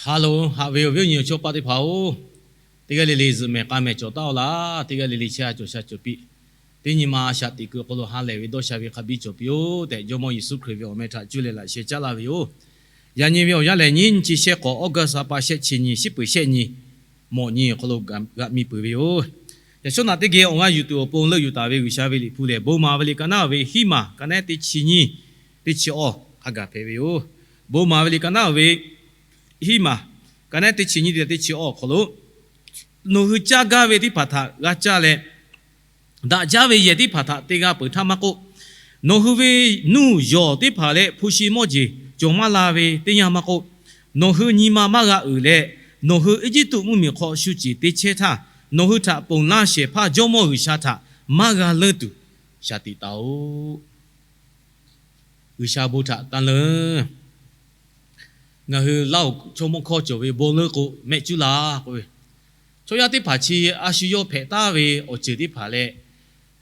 Ha loˬ, haꞈ ve awˬ viˉ awˬ nyi awˬ chawˇ paˆ teˇ hpaˍ-oˬ, teˇ g'aˇ le le zuhꞈ mehˍ k'a mehˍ cawˬ taˉ-oˬ laˇ. Teˇ g'aˇ le le chehˇ-a cawˬ sha cawˬ piˇ. Teˇ nyi ma a shaꞈ teꞈ kuiˬ awˬ hk'aw lo ha lehˬ ve dawˇ sha ve hk'a biˇ cawˬ piˇ-oˆ tehꞈ, Jawˇmawˇ Yeˍsuˆ Hkriꞈ ve awˬ meh htaꞈ cuˇ leh laꞈ sheh caˉ laˇ ve yoˬ. Yaꞈ nyi ve awˬ yanˇ lehˬ, nyiˇ nyi chi shehˆ k'awꞈ August ha pa shehˆ chi nyi, shiˉ peuˬ shehˆ nyi, mawꞈ nyi awˬ hk'aw lo g'a miˬ peuˬ ve yoˬ. Yaꞈ shawˉ naꞈ teˇ geh awˬ g'aˇ yuˬ tuˬ awˬ pon leuˆ yuˬ taˍ ve G'uiˬsha ve liꞈ hpu lehˬ, Bon maˍ ve liꞈ ka naˉ ve hiˉ maˬ ka naˉ teˇ chi nyi, teˇ chi awˇ hk'a gaˬ hpehꞈ ve yoˬ. Bon maˍ ve liꞈ ka naˉ ve hiˉ maˬ ka naˉ teˇ chi nyi teˇ chi awˇ awˬ hk'aw lo, nawˬ hui caˇ gaˇ ve teˇ hpaˍ htaꞈ g'a caˇ leh, daꞈ jaˇ ve yehˬ teˇ hpaˍ htaꞈ te g'a peuˬ htaˇ maˇ k'oˆ, nawˬ hui ve nuˇ yawˬ teˇ hpaˍ leh hpu shi mawˇ jeˬ cawˬ maˇ la ve teˇ yanˇ maˇ k'oˆ, nawˬ hui nyi ma maˇ g'a uiˍ leh, nawˬ hui Eˇjiˇtuꞈ mvuhˇmiˬ hk'aw shu ceˬ te chehˇ htaˇ, nawˬ hui htaꞈ ponˬ laˇ shehˍ hpaˇ Jawˇmawˇ G'uiˬsha htaꞈ maˇ g'a leunˇ tuˬ shaˍ tiꞈ taˍ-oꞈ. G'uiˬsha bon htaꞈ tanˇ leunˇ. Ngaˬ hui Laˇhuˍ chaw mawˇ hkawˇ cawˬ ve bon leuˉ k'o mehˆ cuˉ laˇ k'oˆ ve, chaw yaˇ teˇ hpaˍ chi a shu yawˇ hpehꞈ taˍ ve awˬ ceuˬ teˇ hpaˍ leh,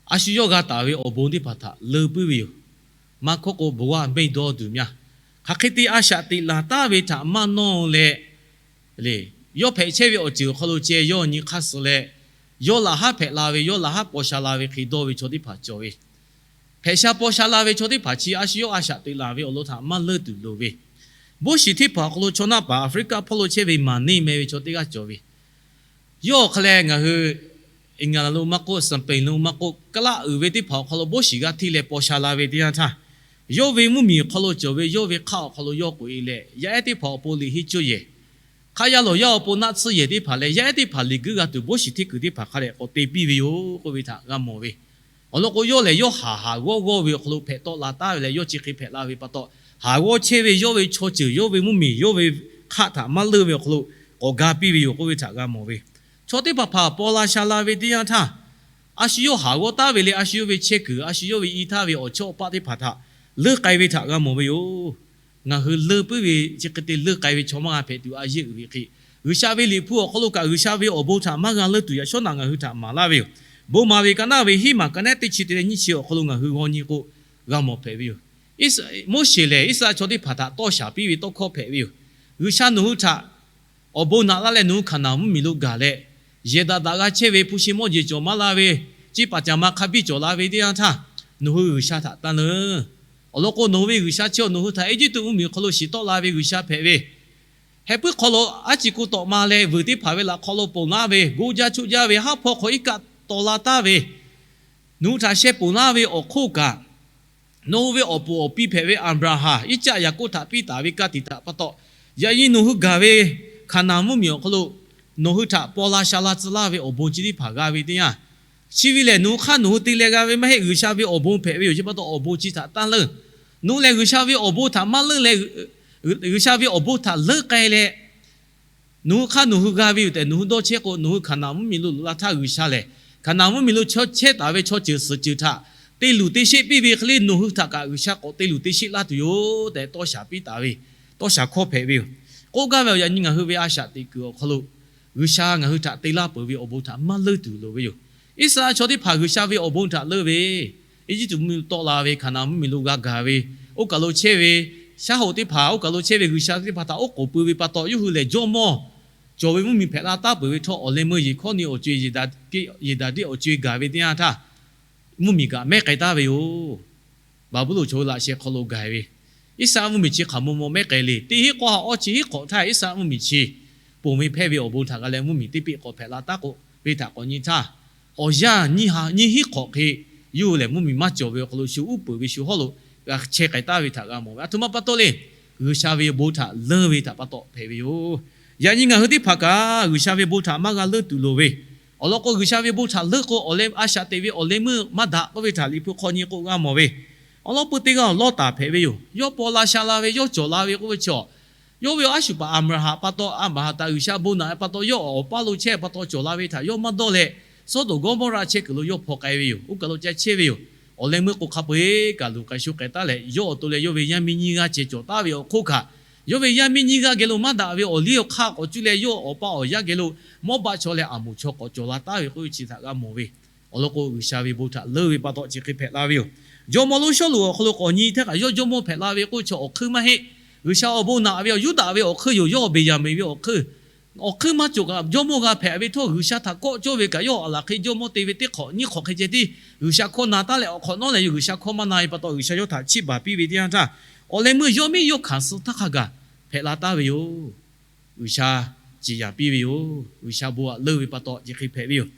a shu yawˇ g'a taˍ ve awˬ bon teˇ hpaˍ htaꞈ leunˇ puiˉ ve yoˬ. Maˇ hkawˇ k'o, ဘဝ မ့ၢ်ဒိၣ်ဒုးမၢ, hk'aˬ hk'e te a shaꞈ teꞈ laˬ taˍ ve htaꞈ maˇ nawˇ leh, yawˇ hpehꞈ chehˇ ve awˬ ceuˬ awˬ hk'aw lo ceh yawˇ nyi hk'aˇ suh leh, yawˇ laꞈ haˉ hpehꞈ la ve, yawˇ laꞈ haˉ paw sha la ve hk'e dawˇ ve chaw teˇ hpaˍ cawˬ ve, hpehꞈ sha paw sha la ve chaw teˇ hpaˍ chi a shu yawˇ a shaꞈ teꞈ laˬ ve awˬ lawn htaꞈ maˇ leunˇ tuˬ loˍ ve, bon shiˍ teˇ hpaˍ awˬ hk'aw lo chaw naˆ paˍ Aˍfriˆkaˆ hpawˇ lo chehˇ ve maˍ neˇ meh ve chaw teˇ g'aˇ cawˬ ve, yawˇ awˬ hk'a leh ngaˬ hui England lo maˇ k'oˆ, Spain lo maˇ k'oˆ, kaˉ laˆ uiˍ ve teˇ hpaˍ awˬ hk'aw lo bon shiˍ g'a hteˇ leh paw sha la ve teˇ yanˇ htaˇ, yawˇ ve mvuhˇmiˬ awˬ hk'aw lo cawˬ ve yawˇ ve hk'aˆ awˬ hk'aw lo yawˇ k'oꞈ-e leh, yaˇ ehˉ teˇ hpaˍ awˬ pon liꞈ henˇ cuˇ yehˬ, hk'aˆ yaˇ lawˬ yaˇ awˬ pon naˆ tsuhˇ yehˬ teˇ hpaˍ leh yaˇ ehˉ teˇ hpaˍ liꞈ guiˇ g'a tuˬ bon shiˍ hteˇ kuiˬ teˇ hpaˍ hk'a dehꞈ k'awꞈ te piˇ ve yoˬ k'oˆ ve htaꞈ g'a mawˬ ve. Awˬ lawn k'o, yawˇ lehˬ yawˇ haˍ haˍ g'awˇ g'awˇ ve awˬ hk'aw lo hpehꞈ tawˆ la taˍ ve leh, yawˇ chi hk'e hpehꞈ la ve pa taw, haˍ g'awˇ chehˇ ve yawˇ ve chaw ceuˬ, yawˇ ve mvuhˇmiˬ, yawˇ ve hk'aˆ htaꞈ maˇ leunˇ ve awˬ hk'aw lo k'awꞈ ga piˇ ve yoˬ k'oˆ ve htaꞈ g'a mawˬ ve. Chaw teˇ hpaˍ hpaˍ paw la sha la ve teˇ yanˇ htaˇ, a shu yawˇ haˍ g'awˇ taˍ ve leh a shu yawˇ ve chehˇ kuiˬ, a shu yawˇ ve i htaˇ ve awˬ chawˇ awˬ paˆ teˇ hpaˍ htaꞈ leunˇ k'ai ve htaꞈ g'a mawˬ ve yoˬ. Ngaˬ hui leunˇ puiˉ ve chi hk'e te leunˇ k'ai ve chaw maˇ g'a hpehꞈ tuˬ a yeˇ uiˍ ve hk'e, G'uiˬsha ve liꞈ hpu awˬ hk'aw lo kaꞈ G'uiˬsha ve awˬ bon htaꞈ maˇ g'a leunˇ tuˬ yaꞈ shawˉ naꞈ ngaˬ hui htaꞈ maˍ laˇ ve yoˬ. Bon maˍ ve ka naˉ ve hiˉ maˬ ka naˉ teˇ chi teˇ nyi chi awˬ hk'aw lo ngaˬ hui g'aw nyi k'o, g'a mawˬ hpehꞈ ve yoˬ. Moˉseˍ lehˬ Iˉsaˍreˍlaˆ chaw teˇ hpaˍ htaꞈ tawˇ shaˍ piˇ ve tawˇ hkawˇ hpehꞈ ve yoˬ. G'uiˬsha nawˬ hui htaꞈ awˬ bon naꞈ laˇ leh nawˬ hui Hkaˍnanˍ mvuhˇmiˬ lo gaˬ leh, yehˬ daꞈ daꞈ g'a chehˇ ve, hpu shi mawˇ jeˬ cawˬ maˇ la ve, ceˇ paˍ caˍ ma hk'a biˇ cawˬ la ve teˇ yanˇ htaˇ, nawˬ hui G'uiˬsha htaꞈ tanˇ leunˇ. Awˬ lawn k'o, nawˬ hui ve G'uiˬsha chi nawˬ hui htaꞈ Eˇjiˇtuꞈ mvuhˇmiˬ awˬ hk'aw lo shiˍ tawˆ la ve G'uiˬsha hpehꞈ ve, heh puiˉ hk'aw lo aˉ ci ku tawꞈ ma leh vuiˬ teˇ hpaˍ ve laꞈ hk'aw lo ponˬ laˇ ve, goˇ jaˇ choˆ jaˇ ve haˉ hpawˇ hk'aw iˉ kaˆ taw la taˍ ve, nawˬ hui htaꞈ sheh ponˬ laˇ ve awˬ hk'oˆ kaꞈ, nawˬ hui ve awˬ puˍ awˬ pi hpehꞈ ve Aˍbraˍhanˍ, Iˉcaˆ, Yaˍkoˆ htaꞈ piˇ taˍ ve ka tiꞈ htaꞈ pa taw, yaꞈ nyi nawˬ hui gaˬ ve Hkaˍnanˍ mvuhˇmiˬ awˬ hk'aw lo nawˬ hui htaꞈ paw la sha la tcuh laˇ ve awˬ bon chi teˇ hpaˍ g'a ve teˇ yanˇ, chi ve lehˬ nawˬ hui hk'aˇ nawˬ hui te leh g'a ve maˇ heˆ. G'uiˬsha ve awˬ bon hpehꞈ ve yoˬ. Chi pa taw awˬ bon chi htaꞈ tanˇ leunˇ. Nawˬ hui lehˬ G'uiˬsha ve awˬ bon htaꞈ maˇ leunˇ leh, G'uiˬsha ve awˬ bon htaꞈ leunˇ k'ai leh, nawˬ hui hk'aˇ nawˬ hui g'a ve yoˬ tehꞈ nawˬ hui dawˇ chehˇ k'o, nawˬ hui Hkaˍnanˍ mvuhˇmiˬ lo loꞈ la htaˇ G'uiˬsha lehˬ, Hkaˍnanˍ mvuhˇmiˬ lo chehˇ taˍ ve chaw ceuˬ suhˍ ceuˬ htaꞈ te luˬ te sheˆ piˇ ve hk'e le, nawˬ hui htaꞈ kaꞈ G'uiˬsha k'awꞈ te luˬ te sheˆ laˇ tuˬ yoˬ tehꞈ tawˇ shaˍ piˇ taˍ ve, tawˇ shaˍ hkawˇ hpehꞈ ve yoˬ. K'oˆ gaˇ ve awˬ yaꞈ nyi ngaˬ hui ve a shaꞈ teꞈ kuiˬ awˬ hk'aw lo G'uiˬsha ngaˬ hui htaꞈ te laˇ peuˬ ve awˬ bon htaꞈ maˇ leunˇ tuˬ loˍ ve yoˬ. Iˉsaˍreˍlaˆ chaw teˇ hpaˍ G'uiˬsha ve awˬ bon htaꞈ leunˇ ve, Eˇjiˇtuꞈ mvuhˇmiˬ lo tawˆ la ve, Hkaˍnanˍ mvuhˇmiˬ lo g'a gaˬ ve, oˇ kaˬ lo chehˇ ve shaˉ hoꞈ teˇ hpaˍ, oˇ kaˬ lo chehˇ ve G'uiˬsha teˇ hpaˍ htaꞈ oˉ k'oˍ pui ve pa taw, yawˇ hui lehˬ jawˇmawˇ cawˬ ve mvuhˇmiˬ hpehꞈ la taˍ peuˬ ve htawˇ, awˬ leh meuˇ yeˬ hkawˇ ni awˬ co-e, yeˬ daꞈ deˆ awˬ co-e gaˬ ve teˇ yanˇ htaˇ, mvuhˇmiˬ kaꞈ mehˉ k'ai taˍ ve yoˬ. Baˍbuˍlonˍ chaw hui laꞈ sheh hk'aw lo gaˬ ve, Iˉsaˍreˍlaˆ mvuhˇmiˬ chi hk'aˬ maw maw mehˉ k'ai le. Teˇ hinˉ k'awˇ ha awˇ chi hinˉ hk'awꞈ htaˇ Iˉsaˍreˍlaˆ mvuhˇmiˬ chi ponˬ ve hpehˇ ve awˬ bon htaꞈ g'a leh mvuhˇmiˬ teˇ peˆ k'awꞈ hpehꞈ la taˍ k'o, ve htaꞈ k'awꞈ nyi htaˇ, awˬ yanˇ nyiˇ hinˉ hk'awꞈ hk'e, yawˇ hui lehˬ mvuhˇmiˬ maˇ cawˬ ve awˬ hk'aw lo shu uˉ peunˍ ve shu hawˉ lo g'a chehˇ k'ai taˍ ve htaꞈ g'a mawˬ ve. Aˬ htoꞈ ma pa taw le, G'uiˬsha ve bon htaꞈ leunˇ ve htaꞈ pa taw hpehꞈ ve yoˬ. Yaꞈ nyi ngaˬ hui teˇ hpaˍ kaꞈ G'uiˬsha ve bon htaꞈ maˇ g'a leunˇ tuˬ loˍ ve, awˬ lawn k'o, G'uiˬsha ve bon htaꞈ leunˇ k'o, awˬ leh a shaꞈ teꞈ ve awˬ leh meuˇ maˇ daꞈ k'oˆ ve htaꞈ Liꞈ hpu hk'aw nyi k'o g'a mawˬ ve. Awˬ lawn peu teˇ g'aˇ Lawˇtaˍ hpehꞈ ve yoˬ. Yawˇ paw la sha la ve, yawˇ cawˬ la ve k'oˆ ve chi, yawˇ ve awˬ a shu paˍ Aˍbraˍhanˍ pa taw, Aˍbraˍhanˍ htaꞈ G'uiˬsha bon naꞈ pa taw, yawˇ awˬ paˇ lo chehˇ pa taw cawˬ la ve htaꞈ yawˇ maˇ dawˇ leh, Sawˉdonˍ Gawˇmawˇraˆ chehˇ kuiˬ lo yawˇ hpaw k'ai ve yoˬ. Oˇ kaˬ lo ca chehˇ ve yoˬ. Awˬ leh meuˇ k'o hk'a peu-eˬ kaꞈ luˬ k'ai sho k'ai taˉ leh, yawˇ awˬ to leh yawˇ ve yaˇ miˇ nyiˇ g'aˇ ceh cawˬ taˍ ve awˬ hk'oˆ kaꞈ, yawˇ ve yaˇ miˇ nyiˇ g'aˇ geh lo maˇ daꞈ ve awˬ liˇ awˬ hk'aˇ k'awꞈ cuˇ leh, yawˇ awˬ pa awˬ yaˇ geh lo Mawˇbaˆ chaw leh Aˍmoˍ chaw k'awꞈ cawˬ la taˍ ve k'oˆ ve chi htaꞈ g'a mawˬ ve. Awˬ lawn k'o, G'uiˬsha ve bon htaꞈ leunˇ ve pa taw chi hk'e hpehꞈ la ve yoˬ. Jawˇmawˇ lonˉ Sawˉluꞈ awˬ hk'aw lo k'awꞈ nyi htaˇ kaꞈ yawˇ jawˇmawˇ hpehꞈ la ve k'oˆ ve chi awˬ hk'eun maˇ heˆ. G'uiˬsha awˬ bon naꞈ ve awˬ Yuˇdaꞈ ve awˬ hk'eun yoˬ. Yawˇ Benˍyaˍmenˍ ve awˬ hk'eun, awˬ hk'eun maˇ cawˬ kaꞈ jawˇmawˇ g'a hpehꞈ ve htawˇ, G'uiˬsha htaꞈ kawˆ cawˇ ve kaꞈ yawˇ aˬ laˬ hk'e jawˇmawˇ te ve teˇ hk'awꞈ nyiˇ hk'awꞈ hk'e ceh tiˉ G'uiˬsha hkawˇ na taˉ leh awˬ hk'awꞈ nawˉ leh yawˇ G'uiˬsha hkawˇ maˇ na ve pa taw G'uiˬsha yawˇ htaꞈ chiˇ baˬ piˇ ve teˇ yanˇ htaˇ, awˬ leh meuˇ yawˇ miˇ yawˇ hkanˍ suh htaˇ hk'a gaˬ hpehꞈ la taˍ ve yoˬ. G'uiˬsha ciˍ yanˍ piˇ ve yoˬ. G'uiˬsha bon aꞈ leuˇ ve pa taw chi hk'e hpehꞈ ve yoˬ.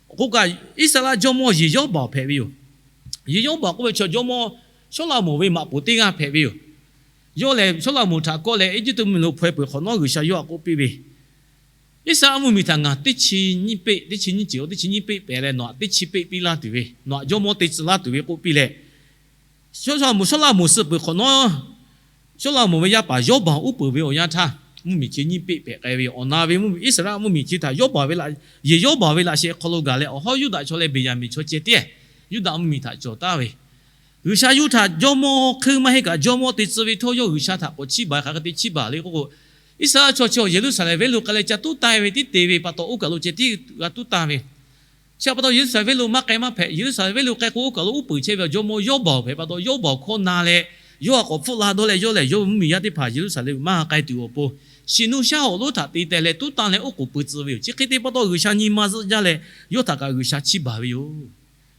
K'oˆ kaꞈ, Iˉsaˍreˍlaˆ jawˇmawˇ Yeˍyawˇbaˬ hpehꞈ ve yoˬ. Yeˍyawˇbaˬ k'oˆ ve chaw jawˇmawˇ Sawˉlaꞈmonˍ ve maꞈ poˍ teˇ g'aˇ hpehꞈ ve yoˬ. Yawˇ lehˬ Sawˉlaꞈmonˍ htaꞈ kawˆ leh Eˇjiˇtuꞈ mvuhˇmiˬ lo hpaw e peuˬ hk'awꞈ nawˉ G'uiˬsha yawˇ htaꞈ k'oˆ piˇ ve, Iˉsaˍreˍlaˆ mvuhˇmiˬ htaꞈ ngaˬ teˇ chi nyiˇ peˆ, teˇ chi nyiˇ ceuˬ, teˇ chi nyiˇ peˆ pehˍ leh nawˬ htaꞈ teˇ chi peˆ piˇ laˇ tuˬ ve, nawˬ htaꞈ jawˇmawˇ te tcuh laˇ tuˬ ve k'oˆ piˇ leh, Sawˉlaꞈmonˍ, Sawˉlaꞈmonˍ suh peuˬ hk'awꞈ nawˉ, Sawˉlaꞈmonˍ ve yaˇ paˍ Yawˇbaˬ uˉ peunˍ ve awˬ yanˇ htaˇ, mvuhˇmiˬ chi nyiˇ peˆ pehꞈ k'ai ve yoˬ. Awˬ na ve mvuhˇmiˬ, Iˉsaˍreˍlaˆ mvuhˇmiˬ chi htaꞈ Yawˇbaˬ ve laꞈ, Yeˍyawˇbaˬ ve laꞈ sheh hk'aw lo gaˬ leh awˬ hawˉ Yuˇdaꞈ chaw leh Benˍyaˍmenˍ chaw ceh tiˉ Yuˇdaꞈ mvuhˇmiˬ htaꞈ cawˬ taˍ ve, G'uiˬsha yawˇ htaꞈ jawˇmawˇ hk'eun maˇ heˆ kaꞈ jawˇmawˇ te tcuh ve htawˇ yawˇ G'uiˬsha htaꞈ k'awꞈ chiˇ baˬ hk'aˬ hk'e te chiˇ baˬ le k'oˆ k'o, Iˉsaˍreˍlaˆ chaw chi Yeˍruˆsaˍlehnˍ venˇ lo k'ai leh ca tuˉ tanˇ ve tiˉ te ve pa taw oˇ kaˬ lo ceh tiˉ g'a tuˉ tanˇ ve. Chi pa taw Yeˍruˆsaˍlehnˍ venˇ lo maˇ k'ai maˇ hpehꞈ. Yeˍruˆsaˍlehnˍ venˇ lo k'ai k'o oˇ kaˬ lo uˉ peunˍ chehˇ ve awˬ jawˇmawˇ Yawˇbaˬ hpehꞈ pa taw Yawˇbaˬ hkawˇ na leh, yawˇ htaꞈ k'awꞈ hpfuhˆ la dawˇ leh yawˇ lehˬ yawˇ ve mvuhˇmiˬ yaˇ teˇ hpaˍ Yeˍruˆsaˍlehnˍ maˇ k'ai tuˬ awˬ pon, shiˍ nu shaˉ hoꞈ lonˉ htaꞈ te teh leh tuˉ tanˇ leh oˉ k'oˍ pui tcuh ve yoˬ. Chi hk'e te pa taw G'uiˬsha nyi ma zuhˆ jaˇ leh yawˇ htaꞈ kaꞈ G'uiˬsha chiˇ baˬ ve yoˬ.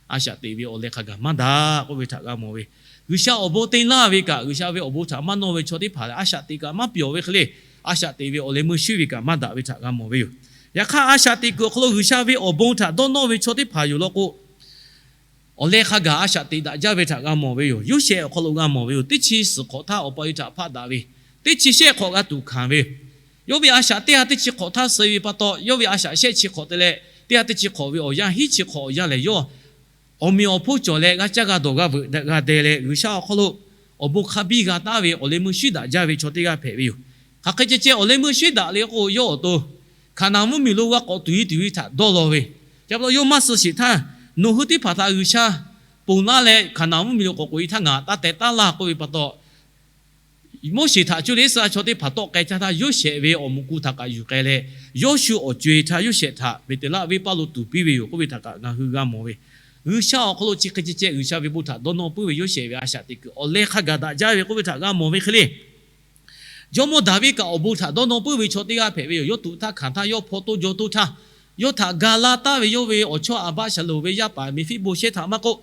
A shaꞈ teꞈ ve awˬ leh hk'a gaˬ maˇ daꞈ k'oˆ ve htaꞈ g'a mawˬ ve, G'uiˬsha awˬ bon te laˇ ve kaꞈ G'uiˬsha ve awˬ bon htaꞈ maˇ nawˇ ve chaw teˇ hpaˍ lehˬ a shaꞈ teꞈ kaꞈ maˇ pyawˬ ve hk'e le, a shaꞈ teꞈ ve awˬ leh meuˇ shuˉ ve kaꞈ maˇ daꞈ ve htaꞈ g'a mawˬ ve yoˬ. Yaꞈ hk'aˇ a shaꞈ teꞈ kuiˬ awˬ hk'aw lo G'uiˬsha ve awˬ bon htaꞈ dawˇ nawˇ ve chaw teˇ hpaˍ yoˬ law k'o, awˬ leh hk'a gaˬ a shaꞈ teꞈ daꞈ jaˇ ve htaꞈ g'a mawˬ ve yoˬ. Yoˇsehꞈ awˬ hk'aw lo g'a mawˬ ve yoˬ. Teˇ chi suhˍ hk'awꞈ htaˇ Awˬ pa e htaꞈ hpaˆ daꞈ ve, teˇ chi shehˆ hk'awꞈ g'a tuꞈ hkanˍ ve, yawˇ ve a shaꞈ teˇ ha teˇ chi hk'awꞈ htaˇ suh ve pa taw, yawˇ ve a shaꞈ shehˆ chi hk'awꞈ te leh teˇ ha teˇ chi hk'awꞈ ve awˬ yanˇ, hiˉ chi hk'awꞈ awˬ yanˇ lehˬ yawˇ awˬ meꞈ awˬ hponˇ cawˬ leh g'a caˇ g'a dawˬ g'a veuꞈ g'a deh leh G'uiˬsha awˬ hk'aw lo awˬ bon hk'a biˇ g'a taˍ ve awˬ leh meuˇ shuˉ daꞈ jaˇ ve chaw teˇ g'aˇ hpehꞈ ve yoˬ. Hk'aˬ hk'e ceh ceh awˬ leh meuˇ shuˉ daꞈ le k'o yawˇ awˬ to Hkaˍnanˍ mvuhˇmiˬ lo g'a k'awꞈ tuˬ e tuˬ ve htaꞈ dawˇ law ve, chi pa taw yawˇ maˇ suh sheˍ htaˇ, nawˬ hui teˇ hpaˍ htaꞈ G'uiˬsha ponˬ laˇ leh Hkaˍnanˍ mvuhˇmiˬ lo k'awꞈ k'oꞈ e htaˇ ngaˬ taˇ teh taˉ laˇ k'oˆ ve pa taw, Moˉseˍ htaꞈ cuˇ leh Iˉsaˍreˍlaˆ chaw teˇ hpaˍ tawˆ k'ai caˇ htaˇ Yoˇsehꞈ ve awˬ muꞈ ku htaꞈ kaꞈ yuˬ k'ai leh, Yawˇshuˆ awˬ co e htaˇ Yoˇsehꞈ htaꞈ Beˍteˍlaˆ venˇbaˆ lo tuˍ piˇ ve yoˬ k'oˆ ve htaꞈ kaꞈ ngaˬ hui g'a mawˬ ve, G'uiˬsha awˬ hk'aw lo chi hk'e ceh ceh G'uiˬsha ve bon htaꞈ dawˇ nawˇ puiˉ ve Yoˇsehꞈ ve a shaꞈ teꞈ kuiˬ awˬ leh hk'a gaˬ daꞈ jaˇ ve k'oˆ ve htaꞈ g'a mawˬ ve hk'e le. Jawˇmawˇ Daˍviˆ kaꞈ awˬ bon htaꞈ dawˇ nawˇ puiˉ ve chaw teˇ g'aˇ hpehꞈ ve yoˬ. Yawˇ tuꞈ htaˇ hkanˍ htaˇ, yawˇ hpaw toˇ jaw toˇ htaˇ, yawˇ htaꞈ ga laˇ taˍ ve yawˇ ve awˬ chawˇ Aˍbaˆsaˍlonˍ ve yaˇ paˍ Meˍfiˆboˍsehˇ htaꞈ maˇ k'oˆ,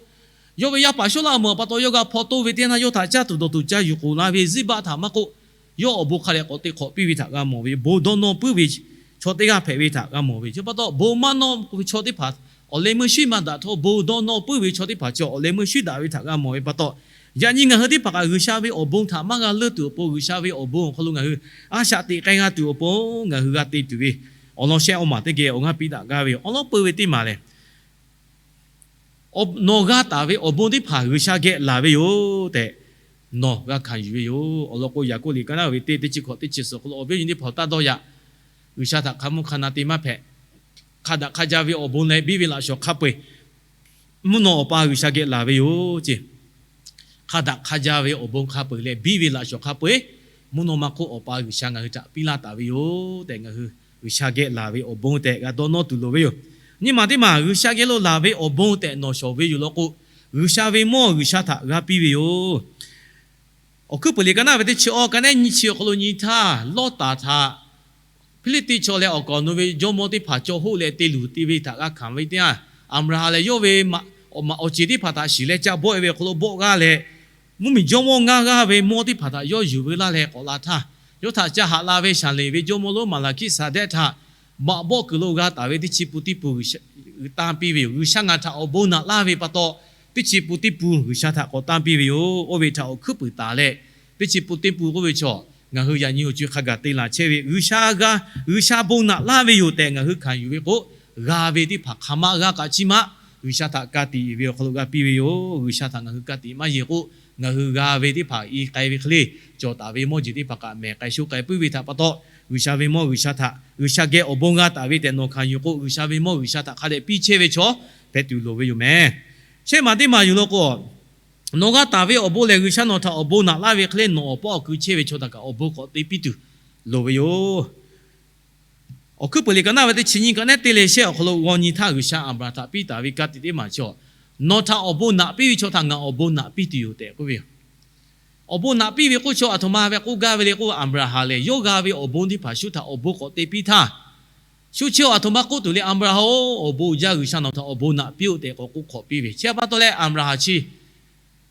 yawˇ ve yaˇ paˍ Sawˉlaꞈmonˍ pa taw yawˇ g'a hpaw toˇ ve teˇ yanˇ yawˇ htaꞈ caˇ tuˬ dawˬ tuˬ ca yuˬ k'oˍ la ve Ziˉbaˆ htaꞈ maˇ k'oˆ, yawˇ awˬ bon hk'a dehꞈ k'awꞈ te hk'awꞈ piˇ ve htaꞈ g'a mawˬ ve, bon dawˇ nawˇ puiˉ ve chaw teˇ g'aˇ hpehꞈ ve htaꞈ g'a mawˬ ve. Chi pa taw bon maˇ nawˇ ve chaw teˇ hpaˍ awˬ leh meuˇ shuˉ maˇ daꞈ htawˇ, bon dawˇ nawˇ puiˉ ve chaw teˇ hpaˍ chi awˬ leh meuˇ shuˉ daꞈ ve htaꞈ g'a mawˬ ve pa taw, yaꞈ nyi ngaˬ hui teˇ hpaˍ kaꞈ G'uiˬsha ve awˬ bon htaꞈ maˇ g'a leuˇ tuˬ awˬ pon, G'uiˬsha ve awˬ bon awˬ hk'aw lo ngaˬ hui a shaꞈ teꞈ k'ai g'a tuˬ awˬ pon ngaˬ hui g'a te tuˬ ve awˬ lawn shehˆ awˬ maˬ teˇ geh awˬ g'aˇ piˇ daꞈ gaˇ ve yoˬ. Awˬ lawn peuˬ ve teˇ maˬ lehˬ, nawˬ g'a taˍ ve awˬ bon teˇ hpaˍ G'uiˬsha geh laˬ ve yoˬ tehꞈ nawˬ g'a hkanˍ yuˬ ve yoˬ. Awˬ lawn k'o, Yaˍkoˆ liꞈ ka naˉ ve teˇ teˇ chi hkawꞈ teˇ chi suhˍ hk'aw lo awˬ viˉ awˬ nyi teˇ hpaˍ-oˬ, taˇ dawˇ yaꞈ. G'uiˬsha htaꞈ hk'a mvuhˇ hk'a na te maˇ hpehꞈ. Hk'a daꞈ hk'a jaˇ ve awˬ bon leh biˇ ve laꞈ shawˍ hk'a peu-eˬ mvuhˇ naw Awˬ pa G'uiˬsha geh laˬ ve yoˬ ceˇ. Hk'a daꞈ hk'a jaˇ ve awˬ bon hk'a peu-eˬ leh biˇ ve laꞈ shawˍ hk'a peu-eˬ mvuhˇ naw ma hk'oˆ Awˬ pa G'uiˬsha ngaˬ hui htaꞈ piˇ laˇ taˍ ve yoˬ tehꞈ, ngaˬ hui G'uiˬsha geh laˬ ve awˬ bon tehꞈ g'a dawˇ nawˇ tuˬ loˍ ve yoˬ. Nyi maˬ teˇ maˬ G'uiˬsha geh lo laˬ ve awˬ bon tehꞈ nawˬ shawˍ ve yoˬ law k'o, G'uiˬsha ve mawˇ G'uiˬsha htaꞈ g'a piˇ ve yoˬ. Awˬ hkuiˉ puiˍ liꞈ ka naˉ ve teˇ chi awˬ ka nehˉ nyiˇ chi awˬ hk'aw lo nyi htaˇ, Lawˇtaˍ htaꞈ Hpiˇliˇtiˆ chaw leh awˬ kaˍ awˬ nu ve jawˇmawˇ teˇ hpaˍ cawˬ hoˆ leh te luˬ te ve htaꞈ g'a hkanˍ ve teˇ yanˇ, Aˍbraˍhanˍ lehˬ yawˇ ve awˬ ceˬ teˇ hpaˍ htaꞈ shiˍ leh ca bawˆ e ve awˬ hk'aw lo bawˆ g'aˇ leh, mvuhˇmiˬ jawˇmawˇ ngaˇ g'aˇ ve mawˇ teˇ hpaˍ htaꞈ yawˇ yuˬ veu laˇ leh k'awꞈ la htaˇ, yawˇ htaꞈ ca haꞈ la ve Saˍleˍ ve jawˇmawˇ lonˉ Maˍlaˍhkiˆsaˍdehˆ htaꞈ maꞈ bawˆ kuiˬ lo g'a taˍ ve teˇ chi pun teˇ pun tanˇ piˇ ve yoˬ. G'uiˬsha ngaˬ htaꞈ awˬ bon naꞈ laˇ ve pa taw, teˇ chi pun teˇ pun G'uiˬsha htaꞈ k'awꞈ tanˇ piˇ ve yoˬ. Oˇ ve htaꞈ awˬ hkuiˉ puiˍ taˍ leh, teˇ chi pun teˇ pun k'oˆ ve chaw, ngaˬ hui yaꞈ nyi awˬ co e hk'a gaˬ te laˬ chehˇ ve G'uiˬsha g'a, G'uiˬsha bon naꞈ laˇ ve yoˬ tehꞈ ngaˬ hui hkanˍ yuˬ ve k'o, g'a ve teˇ hpaˍ hk'aˬ ma g'a kaꞈ chiˇ maˆ G'uiˬsha htaꞈ ka tiꞈ ve awˬ hk'aw lo g'a piˇ ve yoˬ. G'uiˬsha htaꞈ ngaˬ hui ka tiꞈ maˇ yeˬ k'o, ngaˬ hui g'a ve teˇ hpaˍ i k'ai ve hk'e le, cawˬ taˍ ve mawˇ jeˬ teˇ hpaˍ kaꞈ mehˬ k'ai sho k'ai puiˉ ve htaꞈ pa taw, G'uiˬsha ve mawˇ G'uiˬsha htaꞈ, G'uiˬsha geh awˬ bon g'a taˍ ve tehꞈ nawˬ hkanˍ yuˬ k'o, G'uiˬsha ve mawˇ G'uiˬsha htaꞈ hk'a dehꞈ piˇ chehˇ ve chaw hpehꞈ tuˬ loˍ ve yoˬ meh. Shehˆ maˬ teˇ maˬ yuˬ law k'o, nawˬ g'a taˍ ve awˬ bon lehˬ G'uiˬsha nawˬ htaꞈ awˬ bon naꞈ laˇ ve hk'e le, nawˬ awˬ pawˆ awˬ kui chehˇ ve chaw htaꞈ kaꞈ awˬ bon k'awꞈ te piˇ tuˬ loˍ ve yoˬ. Awˬ hkuiˉ puiˍ liꞈ ka naˉ ve teˇ chi nyi ka nehˉ teˇ leh shehˆ awˬ hk'aw lo g'aw nyi htaˇ, G'uiˬsha Aˍbraˍhanˍ htaꞈ piˇ taˍ ve ka tiꞈ teˇ maˬ chaw, nawˬ htaꞈ awˬ bon naꞈ piˇ ve chaw htaꞈ ngaˬ awˬ bon naꞈ piˇ tuˬ yoˬ tehꞈ k'oˆ ve yoˬ. Awˬ bon naꞈ piˇ ve k'oˆ chi aˬ htoꞈ ma ve k'oˆ gaˇ ve le k'oˆ, Aˍbraˍhanˍ lehˬ yawˇ g'a ve awˬ bon teˇ hpaˍ shu htaꞈ awˬ bon k'awꞈ te piˇ htaˇ, shu chi aˬ htoꞈ ma k'oˆ tuˬ le, Aˍbraˍhanˍ-oˬ, awˬ bon uiˍ jaˇ G'uiˬsha nawˬ htaꞈ awˬ bon naꞈ piˇ-oˆ tehꞈ k'awꞈ k'oˆ hk'awꞈ piˇ ve. Chi pa taw leh Aˍbraˍhanˍ chi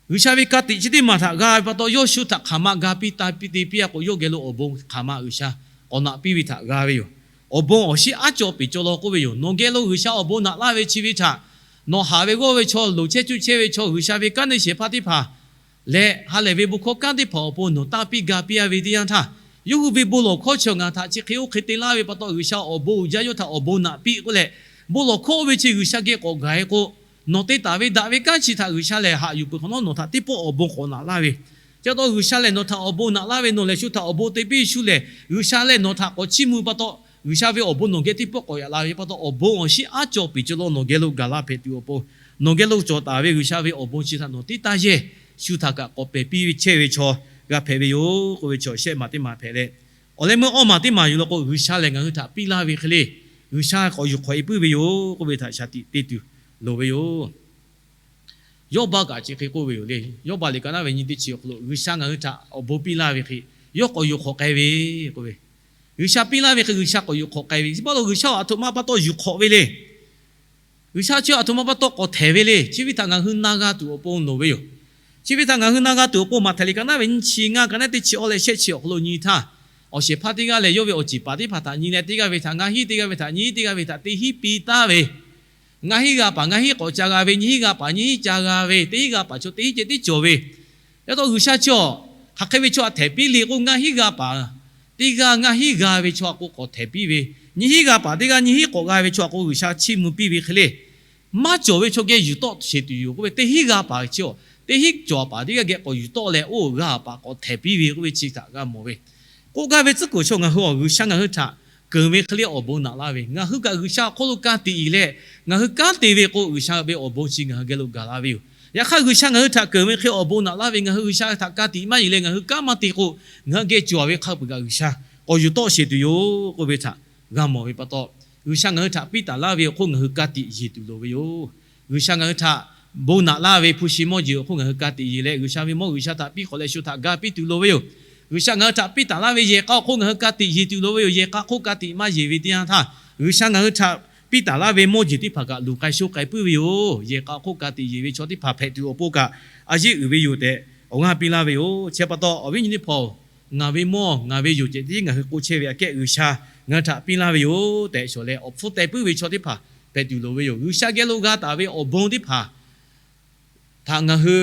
G'uiˬsha ve ka tiꞈ chi teˇ maˬ htaꞈ g'a ve pa taw, yawˇ shu htaꞈ hk'aˬ ma ga piˇ ta piˇ te piˇ-a k'o, yawˇ geh lo awˬ bon hk'aˬ ma G'uiˬsha k'awꞈ naꞈ piˇ ve htaꞈ g'a ve yoˬ. Awˬ bon awˬ shinˉ aˉ caw peˍ caw law k'oˆ ve yoˬ. Nawˬ geh lo G'uiˬsha awˬ bon naꞈ laˇ ve chi ve htaꞈ, nawˬ haꞈ ve g'awˇ ve chaw, loˍ chehˇ cuˇ chehˇ ve chaw, G'uiˬsha ve kanˉ neˇ shehˍ hpaˇ teˇ hpaˍ leh ha lehˬ ve bon hkawˇ kanˉ teˇ hpaˍ awˬ pon nawˬ tanˇ piˇ ga piˇ-a ve teˇ yanˇ htaˇ, yawˇ hui ve bon lawˬ hkawˇ chi ngaˬ htaꞈ chi hk'e oˇ hk'e te laˇ ve pa taw, G'uiˬsha awˬ bon uiˍ jaˇ yawˇ htaꞈ awˬ bon naꞈ piˇ k'oˆ leh, bon lawˬ hkawˇ oˇ ve chi G'uiˬsha geh k'awꞈ gaˬ-e k'o, nawˬ te taˍ ve daꞈ ve kanˉ chi htaꞈ G'uiˬsha lehˬ haꞈ yuˬ peuˬ hk'awꞈ nawˉ nawˬ htaꞈ teˇ pawˆ awˬ bon k'awꞈ naꞈ laˇ ve. Chi pa taw G'uiˬsha lehˬ nawˬ htaꞈ awˬ bon naꞈ laˇ ve, nawˬ lehˬ shu htaꞈ awˬ bon te piˇ shu lehˬ, G'uiˬsha lehˬ nawˬ htaꞈ k'awꞈ chiˇ mvuh pa taw, G'uiˬsha ve awˬ bon nawˬ geh teˇ pawˆ k'awꞈ yaꞈ la ve pa taw, awˬ bon awˬ shinˉ aˉ caw peˍ caw law nawˬ geh lo gaˬ la hpehꞈ tuˬ awˬ pon, nawˬ geh lo cawˬ taˍ ve G'uiˬsha ve awˬ bon chi htaꞈ nawˬ teˇ taˇ yehˇ shu htaꞈ kaꞈ k'awꞈ pehˬ piˇ chehˇ ve chaw g'a hpehꞈ ve yoˬ k'oˆ ve chaw shehˆ maˬ teˇ maˬ hpehꞈ leh, awˬ leh meuˇ awˇ maˬ teˇ maˬ yuˬ law k'o, G'uiˬsha lehˬ ngaˬ hui htaꞈ piˇ laˇ ve hk'e le, G'uiˬsha k'awꞈ yuˬ hk'awꞈ-e puiˉ ve yoˬ k'oˆ ve htaꞈ shaˍ tiꞈ te tuˬ loˍ ve yoˬ. Yawˇbaˆ kaꞈ chi hk'e k'oˆ ve yoˬ le. Yawˇbaˆ liꞈ ka naˉ ve nyi teˇ chi awˬ hk'aw lo G'uiˬsha ngaˬ hui htaꞈ awˬ bon piˇ laˇ ve hk'e, yawˇ k'awꞈ yuˬ hk'awꞈ k'ai ve k'oˆ ve, G'uiˬsha piˇ laˇ ve hk'e G'uiˬsha k'awꞈ yuˬ hk'awꞈ k'ai ve, chi pa taw G'uiˬsha aˬ htoꞈ ma pa taw yuˬ hk'awꞈ ve le. G'uiˬsha chi aˬ htoꞈ ma pa taw k'awꞈ htehˍ ve le. Chi ve htaꞈ ngaˬ hui na g'a tuˬ awˬ pon loˍ ve yoˬ. Chi ve htaꞈ ngaˬ hui na g'a tuˬ awˬ pon Maꞈhtehˍ liꞈ ka naˉ ve nyiˇ chi ngaˇ ka naˉ teˇ chi awˇ leh shehˆ chi awˬ hk'aw lo nyi htaˇ, awˬ shehˍ hpaˇ teˇ g'aˇ lehˬ yawˇ ve awˬ ceˬ paˍ teˇ hpaˍ htaꞈ nyi leh teˇ g'aˇ ve htaꞈ ngaˇ hinˉ, teˇ g'aˇ ve htaꞈ nyiˇ hinˉ, teˇ g'aˇ ve htaꞈ teˇ hinˉ piˇ taˍ ve, ngaˇ hinˉ g'a paˍ ngaˇ hinˉ k'awꞈ ca g'a ve, nyiˇ hinˉ g'a paˍ nyiˇ hinˉ ca g'a ve, teˇ hinˉ g'a paˍ chaw teˇ hinˉ ceh tiˉ cawˬ ve. Yaꞈ taw G'uiˬsha chi aˬ hk'aˬ hk'e ve chaw htaꞈ htehˍ piˇ le k'o, ngaˇ hinˉ g'a paˍ teˇ g'aˇ ngaˇ hinˉ g'a ve chaw htaꞈ k'o k'awꞈ htehˍ piˇ ve, nyiˇ hinˉ g'a paˍ teˇ g'aˇ nyiˇ hinˉ k'awꞈ g'a ve chaw htaꞈ k'o G'uiˬsha chiˇ mvuh piˇ ve hk'e le. Maˇ cawˬ ve chaw geh yuˬ tawˆ sheˍ tuˬ yoˬ k'oˆ ve, teˇ hinˉ g'a paˍ chi aˬ teˇ hinˉ cawˬ paˍ teˇ g'aˇ geh k'awꞈ yuˬ tawˆ leh oˇ g'a paˍ k'awꞈ htehˍ piˇ ve k'oˆ ve chi htaꞈ g'a mawˬ ve. K'oˆ gaˇ ve tcuhˉ kuiˬ chaw ngaˬ hui awˬ G'uiˬsha ngaˬ hui htaꞈ keunˍ ve hk'e le awˬ bon naꞈ laˇ ve, ngaˬ hui kaꞈ G'uiˬsha awˬ hk'oˆ lo ka tiꞈ yeˬ leh ngaˬ hui kanˉ te ve k'o, G'uiˬsha ve awˬ bon chi ngaˬ hui geh lo gaˬ la ve yoˬ. Yaꞈ hk'aˇ G'uiˬsha ngaˬ hui htaꞈ keunˍ ve hk'e awˬ bon naꞈ laˇ ve, ngaˬ hui G'uiˬsha htaꞈ ka tiꞈ maˇ yeˬ leh ngaˬ hui kanˉ maˇ te k'o, ngaˬ hui geh cawˬ ve hk'a peu-eˬ kaꞈ G'uiˬsha k'awꞈ yuˬ tawˆ sheˍ tuˬ yoˬ k'oˆ ve htaꞈ g'a mawˬ ve pa taw, G'uiˬsha ngaˬ hui htaꞈ piˇ taˍ laˇ ve awˬ hk'oˆ ngaˬ hui ka tiꞈ yeˬ tuˬ loˍ ve yoˬ. G'uiˬsha ngaˬ hui htaꞈ bon naꞈ laˇ ve hpu shi mawˇ jeˬ awˬ hk'oˆ ngaˬ hui ka tiꞈ yeˬ leh, G'uiˬsha ve mawˇ G'uiˬsha htaꞈ piˇ hk'awꞈ leh shu htaꞈ ga piˇ tuˬ loˍ ve yoˬ. G'uiˬsha ngaˬ hui htaꞈ piˇ taˍ laˇ ve yehˬ k'a awˬ hk'oˆ ngaˬ hui ka tiꞈ yeˬ tuˬ loˍ ve yoˬ. Yehˬ k'a hk'oˆ ka tiꞈ maˇ yeˬ ve teˇ yanˇ htaˇ, G'uiˬsha ngaˬ hui htaꞈ piˇ taˍ laˇ ve mawˇ jeˬ teˇ hpaˍ kaꞈ luˬ k'ai shoˆ k'ai puiˉ ve yoˬ. Yehˬ k'a awˬ hk'oˆ ka tiꞈ yeˬ ve chaw teˇ hpaˍ hpehꞈ tuˬ awˬ pon kaꞈ a yeˇ uiˍ ve yoˬ tehꞈ awˬ g'aˇ piˇ laˇ ve yoˬ. Chi pa taw awˬ viˉ nyi teˇ hpaˍ-oˬ, ngaˬ ve mawˇ ngaˬ ve yoˬ ceh tiˉ ngaˬ hui k'oˆ chehˇ ve aꞈ kehˉ G'uiˬsha ngaˬ hui htaꞈ piˇ laˇ ve yoˬ tehꞈ shawˍ leh awˬ hpfuhˇ teh puiˉ ve chaw teˇ hpaˍ hpehꞈ tuˬ loˍ ve yoˬ. G'uiˬsha geh lo g'a taˍ ve awˬ bon teˇ hpaˍ htaꞈ ngaˬ hui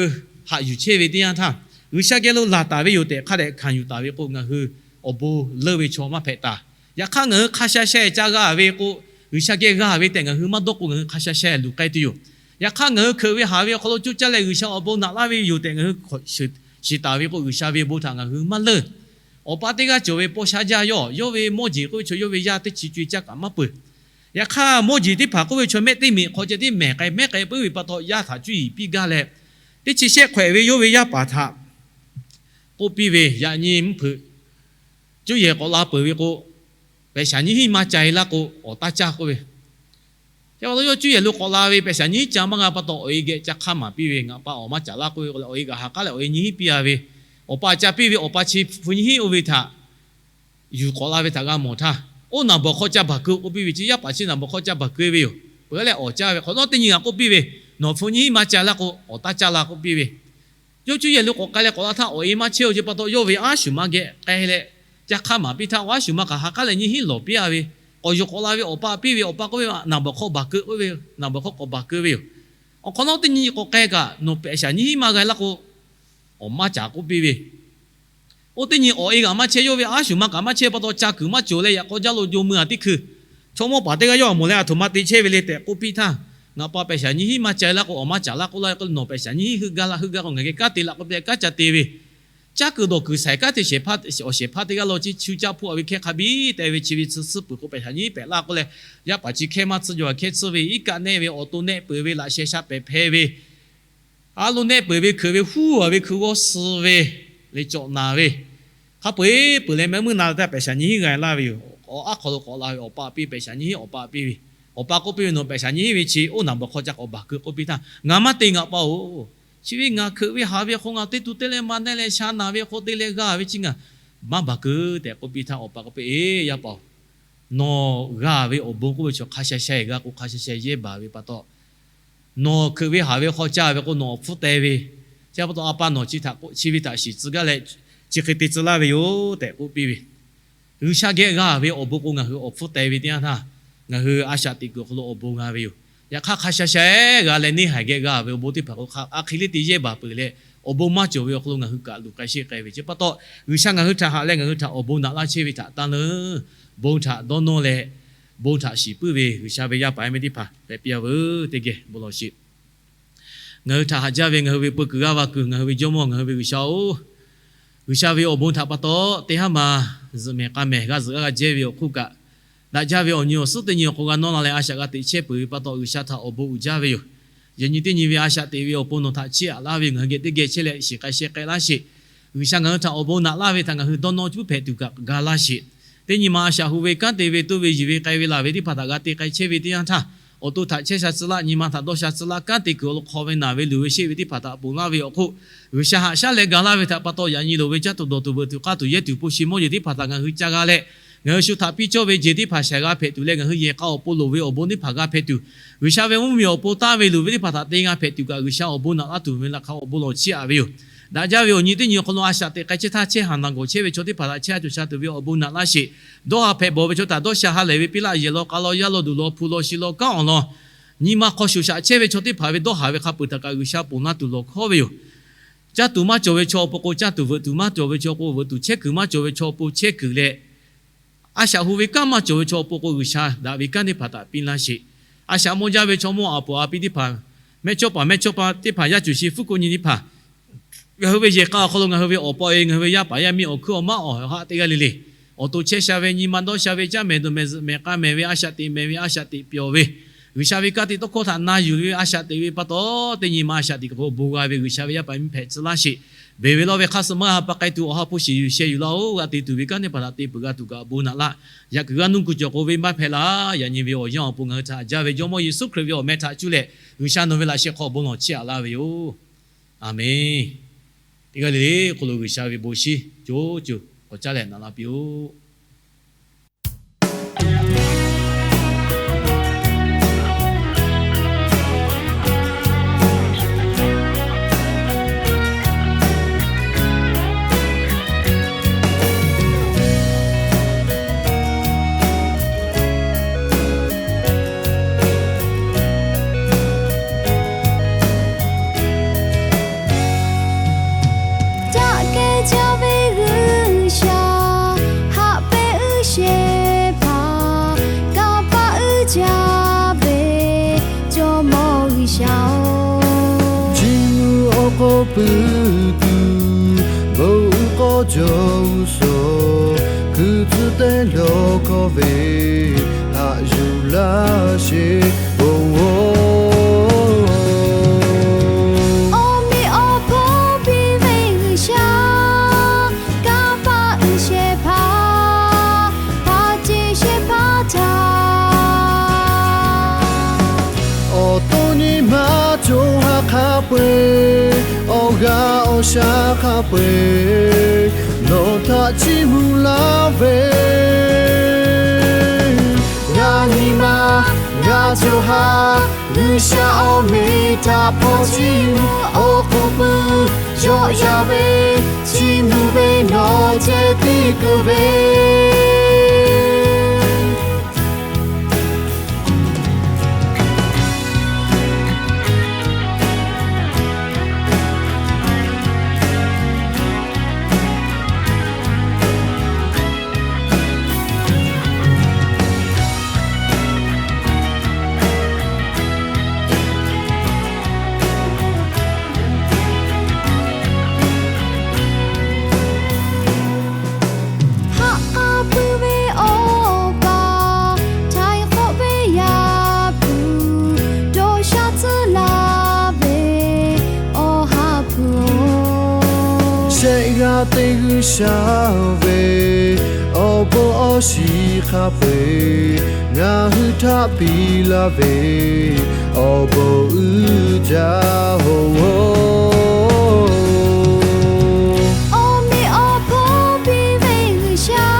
haꞈ yuˬ chehˇ ve teˇ yanˇ htaˇ, G'uiˬsha geh lo laˬ taˍ ve yoˬ tehꞈ hk'a dehꞈ hkanˍ yuˬ taˍ ve k'o, ngaˬ hui awˬ bon leuˇ ve chaw maˇ hpehꞈ taˍ. Yaꞈ hk'aˇ ngaˬ hui hk'a sha sha ca g'a ve k'o, G'uiˬsha geh g'a ve tehꞈ ngaˬ hui maˇ dawˇ k'o, ngaˬ hui hk'a sha sha luˬ k'ai tuˬ yoˬ. Yaꞈ hk'aˇ ngaˬ hui hkeuꞈ ve haˍ ve awˬ hk'aw lo coˇ caˇ leh G'uiˬsha awˬ bon naꞈ laˇ ve yoˬ tehꞈ ngaˬ hui shiˍ taˍ ve k'o, G'uiˬsha ve bon htaꞈ ngaˬ hui maˇ leuˇ. Awˬ pa teˇ g'aˇ cawˬ ve paw sha jaˇ yawˇ, yawˇ ve mawˇ jeˬ k'oˆ ve chaw yawˇ ve yaˇ teˇ chi co-e caˇ kaꞈ maˇ peuˬ. Yaꞈ hk'aˇ mawˇ jeˬ teˇ hpaˍ k'oˆ ve chaw mehˆ teˇ meꞈ hk'aw ceh tiˉ mehˬ k'ai mehˉ k'ai puiˉ ve pa taw, yaˇ htaꞈ cuˇ yiˍ piˇ gaˇ leh, teˇ chi shehˆ hk'awehꞈ ve yawˇ ve yaˇ paˍ htaꞈ k'oˆ piˇ ve, Yaꞈ nyi mvuhˇ hpeuꞈ cuˇ yehˬ k'awꞈ la peuˬ ve k'o, pehꞈ shaˍ nyiˇ hinˉ maˇ ca-e laˇ k'o, awˬ taˇ caˇ k'oˆ ve. Chi pa taw yawˇ cuˇ yehˬ lo k'awꞈ la ve pehꞈ shaˍ nyiˇ hinˉ ca maˇ g'a pa taw, awˬ e geh ca hk'aˇ maˍ piˇ ve, Ngaˬ pa awˬ maˇ caˍ laˇ k'oˆ ve k'o leh, awˬ e kaꞈ ha k'aˉ leh awˬ e nyiˇ hinˉ piˇ-a ve, awˬ pa ca piˇ ve, awˬ pa chi hpu nyiˇ hinˉ oˇ ve htaꞈ yuˬ k'awꞈ la ve htaꞈ g'a mawˬ htaˇ, Oˇ naˍ bawˬ hk'aw ca baˬ keu k'oˆ piˇ ve. Chi yaˇ paˍ chi naˍ bawˬ hk'aw ca baˬ keu ve yoˬ. Peuˬ leh awˬ caˇ ve hk'awꞈ nawˉ teˇ nyi g'aꞈ k'oˆ piˇ ve, Nawˬ hpu nyiˇ hinˉ maˇ ca laˇ k'o, awˬ taˇ caˇ la k'oˆ piˇ ve. Yawˇ cuˇ yehˬ lo k'awꞈ k'ai leh k'awꞈ la htaˇ, awˬ e maˇ chehˇ-oˬ. Chi pa taw yawˇ ve aˉ shuˍ ma geh k'ai leh, ca hk'aˇ maˍ piˇ htaˇ, awˬ aˉ shuˍ ma kaꞈ ha k'aˉ leh nyiˇ hinˉ lawˬ piˇ-a ve, k'awꞈ yuˬ k'awꞈ la ve awˬ pa piˇ ve, awˬ pa k'oˆ ve, Naˍ bawˬ hk'aw baˬ keu k'oˆ ve, Naˍ bawˬ hk'aw k'awꞈ baˬ keu ve yoˬ. Awˬ hk'awꞈ nawˉ teˇ nyi k'awꞈ k'ai kaꞈ, Nawˬ pehꞈ shaˍ nyiˇ hinˉ maˇ g'a laˇ k'o, awˬ maˇ caˍ k'oˆ piˇ ve. Oˇ teˇ nyi awˬ e g'aꞈ maˇ chehˇ, yawˇ ve aˉ shuˍ ma kaꞈ maˇ chehˇ pa taw, ca kuiˬ maˇ cawˬ leh yaꞈ k'aw jaˇ lo jo mui-a teˇ hkui, chaw mawˇ paˍ teˇ g'aˇ yawˇ aꞈ mawˬ leh, Aˬ htoꞈ ma te chehˇ ve le tehꞈ k'oˆ piˇ htaˇ, Ngaˬ pa pehꞈ shaˍ nyiˇ hinˉ maˇ ca-e laˇ k'o, awˬ maˇ caˍ laˇ k'oˆ laˇ ve k'o, Nawˬ pehꞈ shaˍ nyiˇ hinˉ heuˆ gaˇ laˇ, heuˆ gaˇ k'o, ngaˬ geh kanˉ te laˇ k'oˆ piˇ leh kanˉ ca te ve. Caˇ kuiˬ dawˬ kuiˬ shaiˍ kanˉ te shehˍ hpaˇ, awˬ shehˍ hpaˇ teˇ g'aˇ law chi chu caˇ hpfuhˆ-a ve hkehˇ hk'a biˇ te ve chi ve tsuhˇ suhˉ peuˬ k'o, pehꞈ shaˍ nyiˇ hinˉ pehꞈ laˇ k'oˆ leh, yaˇ paˍ chi hkehˇ maˇ tsuhˇ jaw hkehˇ tsuhˇ ve, iˉ kaˆ nehˆ ve, awˬ to nehˆ peuˬ ve, laꞈ sheh sha pehˍ hpeh ve, a lo nehˆ peuˬ ve, hkeuꞈ ve huˉ-a ve, hkui g'awˇ suh ve, le cawꞈ naˍ ve, hk'a peu-eˬ peuˬ leh mehˆ muiˉ na leh taˇ pehꞈ shaˍ nyiˇ hinˉ g'a laˇ ve yoˬ. Awˬ aˉ hk'aw lo k'awꞈ la ve awˬ pa piˇ, pehꞈ shaˍ nyiˇ hinˉ awˬ pa piˇ ve. Awˬ pa k'oˆ piˇ ve, Nawˬ pehꞈ shaˍ nyiˇ hinˉ ve chi oˇ naˍ bawˬ hk'aw ca k'awꞈ baˬ keu k'oˆ piˇ htaˇ, Ngaˬ maˇ te, ngaˬ pa-oˬ. Chi ve ngaˬ hkeuꞈ ve haˍ ve awˬ hk'aw lo ngaˬ teˇ to teˇ leh ma neˇ leh sha naˬ ve awˬ hk'aw te leh g'a ve chi ngaˬ maˇ baˬ keu tehꞈ k'oˆ piˇ htaˇ, awˬ pa k'oˆ piˇ, Eˬ, yaˇ paˍ-oˬ, nawˬ g'a ve awˬ bon k'oˆ ve chaw hk'a sha sha g'a k'o, hk'a sha sha yehˇ baˬ ve pa taw, nawˬ hkeuꞈ ve haˍ ve hk'aw caˇ ve k'o, nawˬ awˬ hpfuhˇ teh ve, chi pa taw a pa nawˬ chi htaꞈ k'oˆ, chi ve htaꞈ shiˍ tcuh gaˇ leh, chi hk'e te tcuh laˇ ve yoˬ tehꞈ k'oˆ piˇ ve. G'uiˬsha geh g'a ve awˬ bon k'o, ngaˬ hui awˬ hpfuhˇ teh ve teˇ yanˇ htaˇ, ngaˬ hui a shaꞈ teꞈ kuiˬ awˬ hk'aw lo awˬ bon g'a ve yoˬ. Yaꞈ hk'aˇ, hk'a sha sha g'a leh neˇ haiˬ geh g'a ve awˬ bon teˇ hpaˍ k'o, a hk'e le te yehˇ baˬ peuˬ leh, awˬ bon maˇ cawˬ ve awˬ hk'aw lo ngaˬ hui kaꞈ luˬ k'ai sheˆ k'ai ve. Chi pa taw, G'uiˬsha ngaˬ hui htaꞈ haꞈ leh ngaˬ hui htaꞈ awˬ bon naꞈ laˇ chehˇ ve htaꞈ tanˇ leuˉ, bon htaꞈ dawˇ nawˇ leh, bon htaꞈ shiˍ puiˉ ve G'uiˬsha ve yaˇ paˍ yaˇ miˇ teˇ hpaˍ hpehꞈ piˇ-a veuˬ. Teˇ geh bon lawˬ sheˍ. Ngaˬ hui htaꞈ haꞈ jaˇ ve ngaˬ hui ve peu kuiˬ g'aˇ va kuiˬ, ngaˬ hui ve Jawˇmawˇ, ngaˬ hui ve G'uiˬsha-oˬ, G'uiˬsha ve awˬ bon htaꞈ pa taw, teˇ haˉ ma zuhꞈ mehˍ k'a mehˍ g'a zuhꞈ g'a g'a jehˇ ve awˬ hk'oˆ kaꞈ, daꞈ jaˇ ve awˬ nyi awˬ suhˉ teˇ nyi awˬ hk'aw g'a nawˇ la leh a shaꞈ g'a teꞈ chehˇ peuˬ ve pa taw, G'uiˬsha htaꞈ awˬ bon uiˍ jaˇ ve yoˬ. Yaꞈ nyi teˇ nyi ve a shaꞈ teꞈ ve awˬ pon nawˬ htaꞈ chiˇ aꞈ laˇ ve yoˬ. Ngaˬ hui geh teˇ geh chehˇ leh shiˍ k'ai sheh k'ai laˇ sheˍ. G'uiˬsha ngaˬ hui htaꞈ awˬ bon naꞈ laˇ ve htaꞈ ngaˬ hui dawˇ nawˇ cuˉ hpehꞈ tuˬ kaꞈ ga laˇ sheˍ. Teˇ nyi ma a shaꞈ hu ve kanˉ te ve toˇ ve yuˬ ve k'ai ve laˬ ve teˇ hpaˍ htaꞈ g'a te k'ai chehˇ ve teˇ yanˇ htaˇ, awˬ to htaꞈ chehˇ sha tcuh laˇ, nyi ma htaꞈ dawˇ sha tcuh laˇ, kanˉ te kuiˬ awˬ lo hk'aw ve naˬ ve luˬ ve sheˆ ve teˇ hpaˍ htaꞈ ponˬ laˇ ve awˬ hk'oˆ, G'uiˬsha haꞈ shaˉ leh ga laˇ ve htaꞈ pa taw, yaꞈ nyi loˍ ve caˇ tuˬ dawˬ tuˬ veuꞈ tuˬ k'aˇ tuˬ yehˇ tuˬ po shi mawˇ jeˬ teˇ hpaˍ htaꞈ ngaˬ hui ca g'a leh, ngaˬ hui shu htaꞈ piˇ cawˇ ve jeˬ teˇ hpaˍ shaiˍ g'a hpehꞈ tuˬ leh, ngaˬ hui yehˬ k'a awˬ pon loˍ ve awˬ bon teˇ hpaˍ g'a hpehꞈ tuˬ, G'uiˬsha ve mvuhˇmiˬ awˬ pon taˇ ve luˬ ve teˇ hpaˍ htaꞈ te g'a hpehꞈ tuˬ kaꞈ, G'uiˬsha awˬ bon naꞈ laˇ tuˬ ve laꞈ hk'aˇ awˬ bon lawˬ chiˇ aꞈ ve yoˬ. Daꞈ jaˇ ve awˬ nyi teˇ nyi awˬ hk'aw lo a shaꞈ teꞈ k'ai chehˇ htaˇ, chehˇ haˍ naˬ gawˬ chehˇ ve chaw teˇ hpaˍ htaꞈ chehˇ a cawˬ sha tuˬ ve awˬ bon naꞈ laˇ sheˍ. Dawˇ haˍ hpehꞈ bawˬ ve chaw htaꞈ dawˇ sha ha lehˬ ve piˇ laˆ yehˬ law k'a law yaˇ law duˬ law hpu law shi law kanˉ awˬ lawn, nyi ma hk'aw shoˍ shaꞈ chehˇ ve chaw teˇ hpaˍ ve dawˇ haˍ ve hk'a peuˬ htaꞈ kaꞈ G'uiˬsha ponˬ laˇ tuˬ lawˬ hkawˉ ve yoˬ. Caˇ tuˬ maˇ cawˬ ve chaw awˬ pon k'o caˇ tuˬ, veuꞈ tuˬ maˇ cawˬ ve chaw k'o veuꞈ tuˬ, chehˇ kuiˬ maˇ cawˬ ve chaw awˬ pon chehˇ kuiˬ leh, a shaꞈ hu ve kanˉ maˇ cawˬ ve chaw awˬ pon k'o G'uiˬsha daꞈ ve kanˉ teˇ hpaˍ htaꞈ piˇ laˇ sheˍ. A shaꞈ mawˇ jaˇ ve chaw mawˇ aˍ puˍ aˍ pi teˇ hpaˍ, mehˇchawˇpaˍ mehˇchawˇpa teˇ hpaˍ yaˇ cuˬ shi fuˉ kuˆ nyi teˇ hpaˍ, ngaˬ hui ve yehˬ k'a awˬ hk'aw lo ngaˬ hui ve awˬ pa e, ngaˬ hui ve yaˇ paˍ yaˇ miˇ awˬ hkuiˉ awˬ maˉ awˬ haꞈ teˇ g'aˇ le le, awˬ to chehˇ sha ve nyi ma dawˇ sha ve caˇ mehˍ dawˬ mehˍ zuhꞈ mehˍ k'a mehˍ ve a shaꞈ teꞈ mehˍ ve a shaꞈ teꞈ pyawˬ ve, G'uiˬsha ve ka tiꞈ tawˇ hkawˇ htaꞈ na yuˬ ve a shaꞈ teꞈ ve pa taw, teˇ nyi ma a shaꞈ teꞈ kuiˬ awˬ pon bon g'a ve G'uiˬsha ve yaˇ paˍ miˇ hpehꞈ tcuh laˇ sheˍ. Beˬ ve lawˇ ve hk'a suh maˇ g'a ha pa k'ai tuˬ awˬ ha hpu shiˍ yuˬ sheh yuˬ laˇ-oˬ. G'a te tuˬ ve kanˉ teˇ hpaˍ htaꞈ te peuˬ g'a tuˬ kaꞈ bon naꞈ laˇ. Yaꞈ kuiˬ g'a nuˇ kuˬ cawˬ k'o venˇbaˆ hpehꞈ laˇ. Yaꞈ nyi ve awˬ yanˇ awˬ pon ngaˬ hui htaꞈ jaˇ ve Jawˇmawˇ Yeˍsuˆ Hkriꞈ ve awˬ meh htaꞈ cuˇ leh G'uiˬsha nawˬ ve laꞈ sheh hk'aw awˬ bon lawˬ chiˇ aꞈ laˇ ve yoˬ. Aˬmenˍ. Teˇ g'aˇ le le hk'aw lo G'uiˬsha ve bon shinˉ co co k'awꞈ caˉ leh naꞈ laˇ piˇ-oˆ. Daꞈ kehˬ jaˇ ve G'uiˬsha, haꞈ pehnˇ uiˍ shehˍ hpaˍ, kanˇ paˆ uiˍ jaˇ ve Jawˇmawˇ G'uiˬsha-oˬ, chi mvuhˇ awˬ k'aw puiˉ tuˬ bon uiˍ k'aw jawˬ uiˍ suhˍ, kuiˬ tcuhˉ teˇ lawˬ kawˇ ve haꞈ yuˬ laˇ sheˍ bon-oˬ. Awˬ meꞈ awˬ hponˇ piˇ ve G'uiˬsha, kanˇ paˆ uiˍ shehˍ hpaˍ, hpaˍ ceˬ shehˍ hpaˍ htaꞈ awˬ to nyi ma co ha hk'a peu-eˬ, awˬ g'aˇ awˬ shaˉ hk'a peu-eˬ, nawˬ htaꞈ chiˇ mvuh laˇ ve, g'a nyi ma, g'a co ha, G'uiˬsha awˬ meꞈ htaꞈ hpaw chiˇ mvuh awˬ k'oˍ pui, yawˆ yan ve, chiˇ mvuh ve nawˬ ceh tiˇ kuˬ ve Haꞈ k'a puiˉ ve Awˬ pa, htaiˍ hk'awꞈ ve Yaˇ hpu, dawˇ sha tcuhˉ laˇ ve Awˬ ha hpu-oˬ, shehˆ g'aˇ teˇ G'uiˬsha ve Awˬ bon awˬ shiˍ hk'a peu-eˬ ngaˬ hui htaꞈ piˇ laˇ ve, awˬ bon uiˍ jaˇ hoꞈ oˬ. Awˬ meꞈ awˬ hponˇ piˇ ve G'uiˬsha,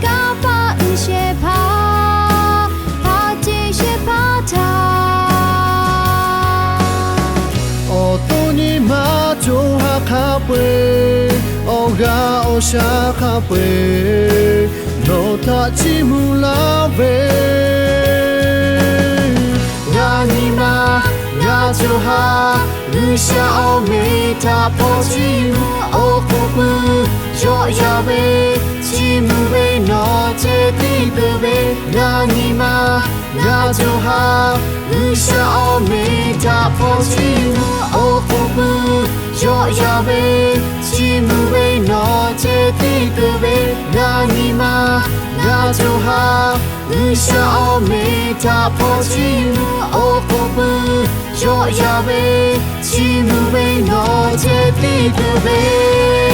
kanˇ paˆ uiˍ shehˍ hpaˇ, hpaˇ ceˇ shehˍ hpaˇ htaꞈ awˬ to nyi ma co ha hk'a peu-eˬ, awˬ g'aˇ awˬ shaˉ hk'a peu-eˬ nawˬ htaꞈ chiˇ mvuh laˇ ve, ngaˬ nyi ma ngaˬ co ha G'uiˬsha awˬ meꞈ htaꞈ hpaw chiˇ mvuh awˬ hk'oˆ pui, yawˆ yan ve chiˇ mvuh ve nawˬ ceh tiˇ peuˬ ve, ngaˬ nyi ma ngaˬ co ha G'uiˬsha awˬ meꞈ htaꞈ hpaw chiˇ mvuh awˬ hk'oˆ pui, yawˆ yan ve chiˇ mvuh ve nawˬ ceh tiˇ peuˬ ve, ngaˬ nyi ma ngaˬ co ha G'uiˬsha awˬ meꞈ htaꞈ hpaw chiˇ mvuh awˬ hk'oˆ pui, yawˆ yan ve chiˇ mvuh ve nawˬ ceh tiˇ peuˬ ve